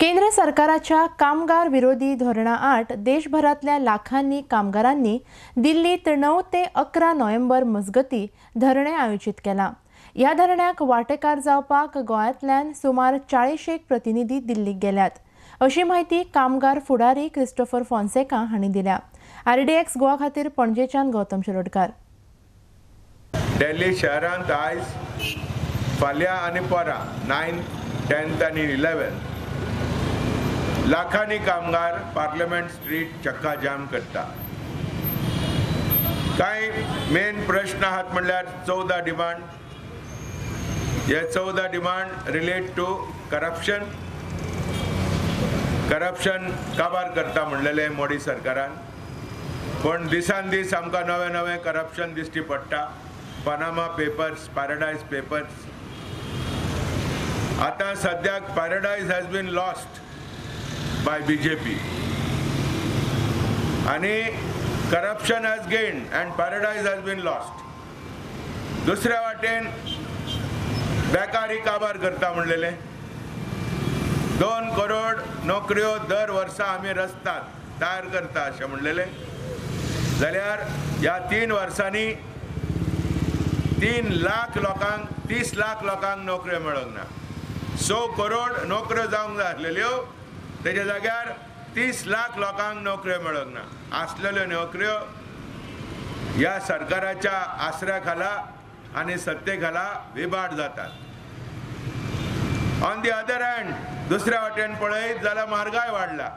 केंद्र सरकाराच्या कामगार विरोधी धोरणा आड देशभरांतल्या लाखांनी कामगारांनी दिल्लीत 9 ते 11 नोव्हेंबर मजगती धरणें आयोजीत केलां. ह्या धरण्याक वांटेकार जावपाक गोंयांतल्यान सुमार 40 एक प्रतिनिधी दिल्लीक गेल्यात, अशी म्हायती कामगार फुडारी क्रिस्टोफर फोन्सेका हांणी दिल्या. आरडीएक्स गोवा खातीर पणजेच्यान गौतम शिरोडकार. दिल्ली शहरांत आयज, फाल्यां आनी परां, 9, 10th आनी 11, लाखांनी कामगार पार्लमेंट स्ट्रीट चक्का जाम करता. कांय मेन प्रश्न आहात म्हणल्यार 14 डिमांड. हे 14 demand relate to corruption. Corruption काबार करता म्हणलेलें मोदी सरकारान, पण दिसान दीस आमकां नवें नवें करप्शन दिश्टी पडटा. Panama papers, paradise papers. आतां सद्याक paradise has been lost by BJP आनी corruption has gained and paradise has been lost. दुसऱ्या वाटेन बेकारी काबार करता म्हणलेले. 2 करोड नोकऱ्यो दर वर्सा आमी रचतात, तयार करता अशें म्हणलेले, जाल्यार ह्या 3 वर्सांनी 3 लाख लोकांक, 30 लाख लोकांक नोकऱ्यो मेळोंक ना. 6 करोड नोकऱ्यो जावंक जाय आसलेल्यो, तेज्या जाग्यार 30 लाख लोकांक नोकऱ्यो मेळोंक ना. आसलेल्यो नोकऱ्यो ह्या सरकाराच्या आसऱ्या खाला आनी सत्ते खाला विबाड जातात. ऑन the other hand, दुसऱ्या वाटेन पळयत जाल्यार म्हारगाय वाडला.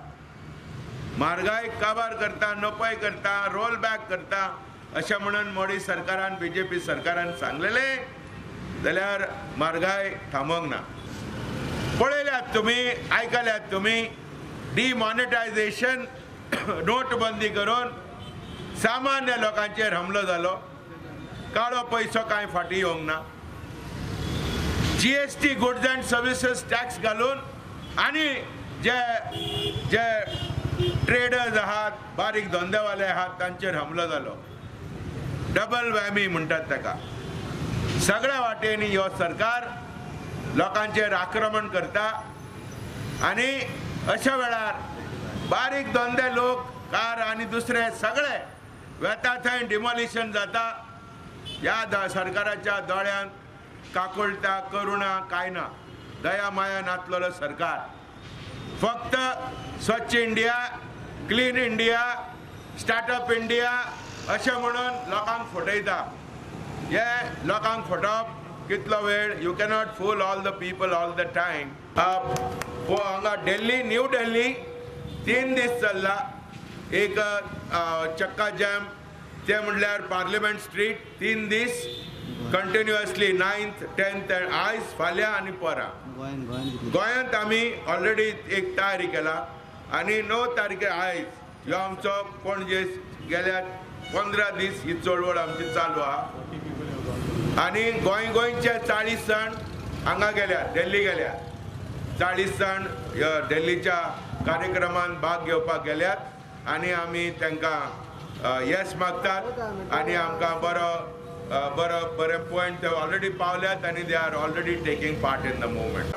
म्हारगाय काबार करता, नपय करता, रोल बॅक करता अशें म्हणून मोदी सरकारान, बीजेपी सरकारान सांगलेलें, जाल्यार म्हारगाय थांबोंक ना. पळयल्यात तुमी, आयकल्यात तुमी, डिमॉनिटायझेशन, नोटबंदी करून सामान्य लोकांचेर हमलो जालो. काळो पयसो कांय फाटीं येवंक ना. GST, goods and services tax घालून आनी जे जे ट्रेडर्स आहात, बारीक धंदेवाले आहात, तांचेर हमलो जालो. डबल वॅमी म्हणटात ताका. सगळ्या वाटेंनी हो सरकार लोकांचेर आक्रमण करता आनी अशा वेळार बारीक धंदे लोक, कार आनी दुसरे सगळे वेता थंय डिमॉलिशन जाता. ह्या सरकाराच्या दोळ्यांत काकुळटा, करुणा काय ना, दया माया नातलेलो सरकार. फक्त स्वच्छ India, clean India, startup India अशें म्हणून लोकांक फटयता. हे लोकांक फटोवप कितलो वेळ? You cannot fool all the people all the time. हांगा दिल्ली, न्यू दिल्ली 3 दीस चल्ला एक चक्का जॅम. ते म्हणल्यार पार्लिमेंट स्ट्रीट 3 दीस कंटिन्युअसली, 9th, 10th, आयज, फाल्यां आनी परां. गोंयान गोंयान कितले? गोंयांत आमी ऑलरेडी एक तयारी केला आनी 9 तारखे, आयज, ह्यो आमचो पणजे गेल्या 15 दीस ही चळवळ आमची चालू आहा आनी गोंय गोंयचे 40 जाण हांगा गेल्या, दिल्ली गेल्या. 40 जाण ह्या दिल्लीच्या कार्यक्रमात भाग घेवपाक गेल्यात आनी आमी तांकां येस मागतात आनी आमकां बरो बरो बरे पॉयंट ते ऑलरेडी पावल्यात आनी they are already taking part in the movement.